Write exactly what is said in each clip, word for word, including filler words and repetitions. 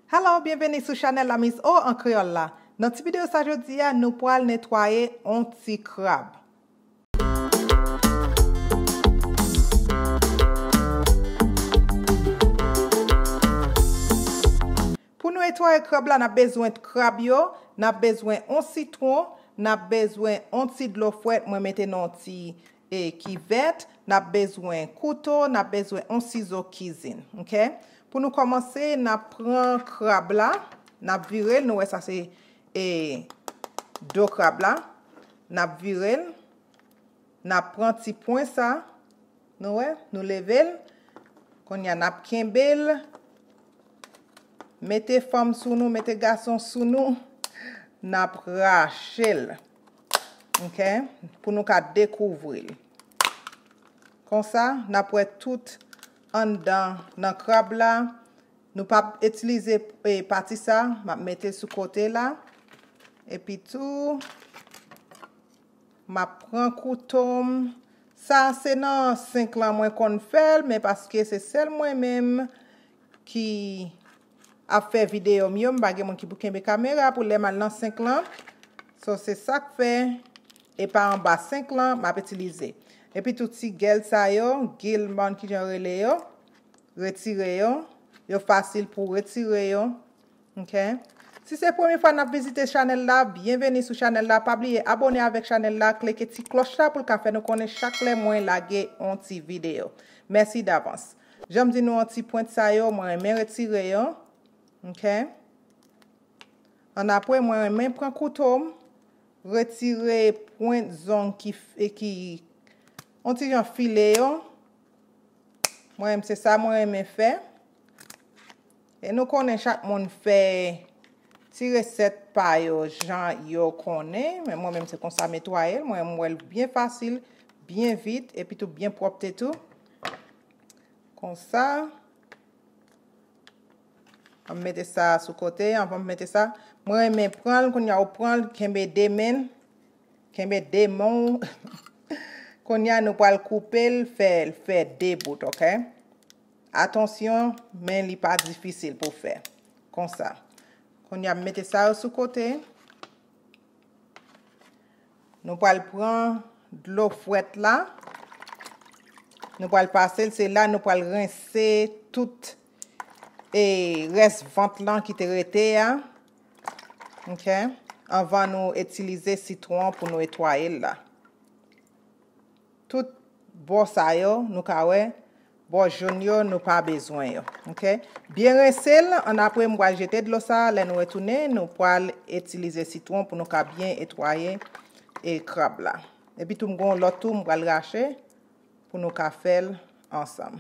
Hello, byenveni sou chanèl La Miss O an kreyòl la. Nan ti videyo sa jodi a, nou pral netwaye on ti krab. Pou nou netwaye krab la, n ap bezwen krab yo, n ap bezwen on sitwon, n ap bezwen on ti dlo frèt, mwen mete nan on ti e kivèt, n ap bezwen kouto, n ap bezwen on sizo kizin, oke? Pou nou kòmanse, n ap pran krab la, n ap vire l, nou wè sa se e do krab la, n ap vire l, n ap pran ti pwen sa, nou wè, nou leve l, kounye a n ap kenbe l, mete fanm sou nou, mete gason sou nou, n ap rache l. Oke? Pou nou ka dekouvri l. Konsa, n ap wè tout anndan nan krab la. Nou p ap itilize e, pati sa, m ap mete l sou kote la. Epi tou, m ap pran kouto m. Sa se nan senk lan mwen konn fè l, men paske se sèl mwen menm ki ap fè videyo m yo, m pa gen moun ki pou kenbe kamera pou lè m al nan senk lan. So, se sa k fè, e pa anba senk lan, m ap itilize. Epi tou ti gèl sa yo, gilmon kijan yo rele yo, retire yo. Yo fasil pou retire yo. Oke? Si se premye fwa n ap vizite chanèl la, byenveni sou chanèl la. Pa bliye abòne avèk chanèl la, klike ti klòch la pou l ka fè nou konnen chak lè mwen lage on ti videyo. Mèsi davans. Jan m di nou, on ti pwent sa yo, mwen renmen retire yo. Oke? Annapre, mwen renmen pran kouto m, retire pwent zong ki, f- e ki on ti jan file yo. Mwen menm, se sa mwen renmen fè. E nou konnen chak moun fè ti resèt pa yo jan yo konnen. Men mwen menm, se konsa m netwaye l. Mwen, m wè l byen fasil, byen vit, epi tou byen pwòpte tou. Konsa. An m mete sa sou kote, anvan m mete sa. Mwen renmen pran l, kounye a ou pran l, kenbe de men l, kenbe de men w. Kounye a nou pral koupe l, fè, fè de bout, oke? Atansyon, men li pa difisil pou fè. Konsa. Kounye a m mete sa yo sou kote. Nou pral pran dlo frèt la. Nou pral pase l, se la nou pral rense tout e rès vant lan ki te rete a. Oke? Anvan nou itilize sitwon an pou nou netwaye l la. Tout bò sa yo, nou ka wè, bò jòn yo, nou pa bezwen yo. Oke? Byen rense l, annapre m pral jete dlo sa, lè nou retounen, nou pral itilize sitwon pou nou ka byen netwaye e krab la. Epi tou m gon lòt tou m pral rache pou nou ka fè l ansanm.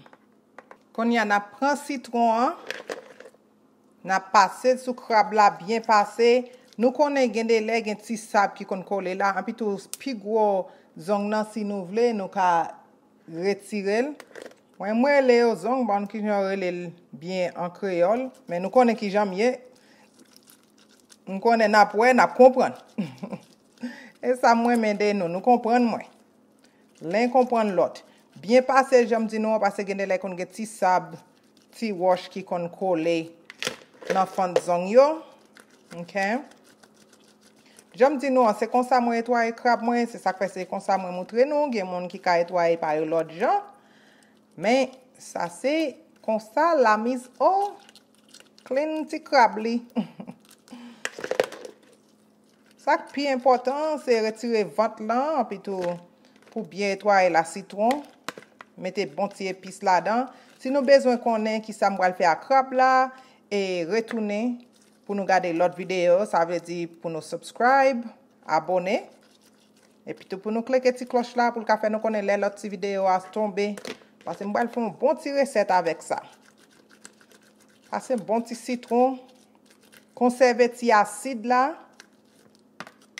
Kounye a n ap pran sitwon an, n ap pase l sou krab la byen pase. Nou konnen gen de lè gen ti sab ki konn kole la, anpi tou pi gwo zong nan si nou vle nou ka retire l. Mwen, mwen rele yo zong, m pa konn kijan yo rele l byen an kreyòl, men nou konnen kijan m ye. M konnen n ap wè, n ap konprann. E sa m renmen de nou, nou konprann mwen. Len konprann lòt. Byen pase, jan m di nou an, paske gen de lè konn gen ti sab, ti wòch ki konn kole nan fann zong yo. Oke? Jan m di nou an, se konsa mwen netwaye krab mwen, se sa k fè se konsa mwen moutre nou. Gen moun ki ka netwaye pa yo lòt jan. Men, sa se konsa la mise au clean ti krab li. Sa k pi enpòtan, se retire vant lan, anpi tou pou byen netwaye la sitwon. Mete bon ti epis ladan. Si nou bezwen konnen kisa m pral fè ak krab la, e retounen pou nou gade lòt videyo, sa vle di pou nou subscribe, abòne. Epi tou pou nou klike ti klòch la pou l ka fè nou konnen lè lòt ti videyo a tonbe. Paske m pral fè yon bon ti resèt avèk sa. Pase bon ti sitwon. Konsève ti asid la.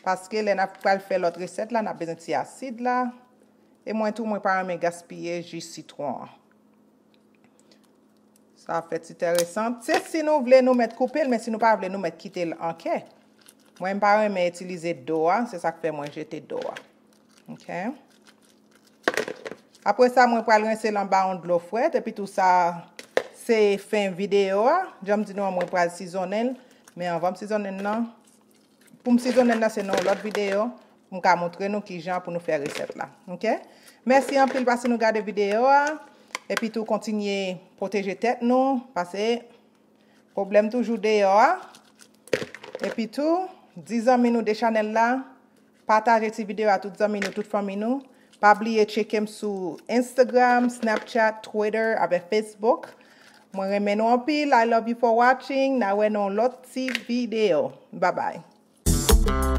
Paske lè n ap pral fè lòt resèt la, n ap bezwen ti asid la. E mwen tou, mwen pa renmen gaspiye ji sitwon an. Sa ap fèt enteresan. Se si nou vle, nou mèt koupe l, men si nou pa vle, nou mèt kite l an kè. Mwen, m pa renmen itilize do a, se sa k fè mwen jete do a. Oke? Apre sa, mwen pral rense l anba yon dlo frèt, epi tou sa, se fen videyo a. Jan m di nou an, mwen pral sizonnen l. Men anvan m sizonnen l nan, pou m sizonnen l nan, se nan yon lòt videyo pou m ka montre nou kijan pou nou fè resèt la. Oke? Mèsi anpil paske nou gade videyo a. Epi tou, kontinye pwoteje tèt nou, paske pwoblèm toujou deyò a. Epi tou, di zanmi nou de chanèl la, pataje ti videyo a tout zanmi nou, tout fanmi nou. Pa bliye tcheke m sou Instagram, Snapchat, Twitter avèk Facebook. Mwen renmen nou anpil. I love you for watching. N a wè nan yon lòt ti videyo. Bye bye.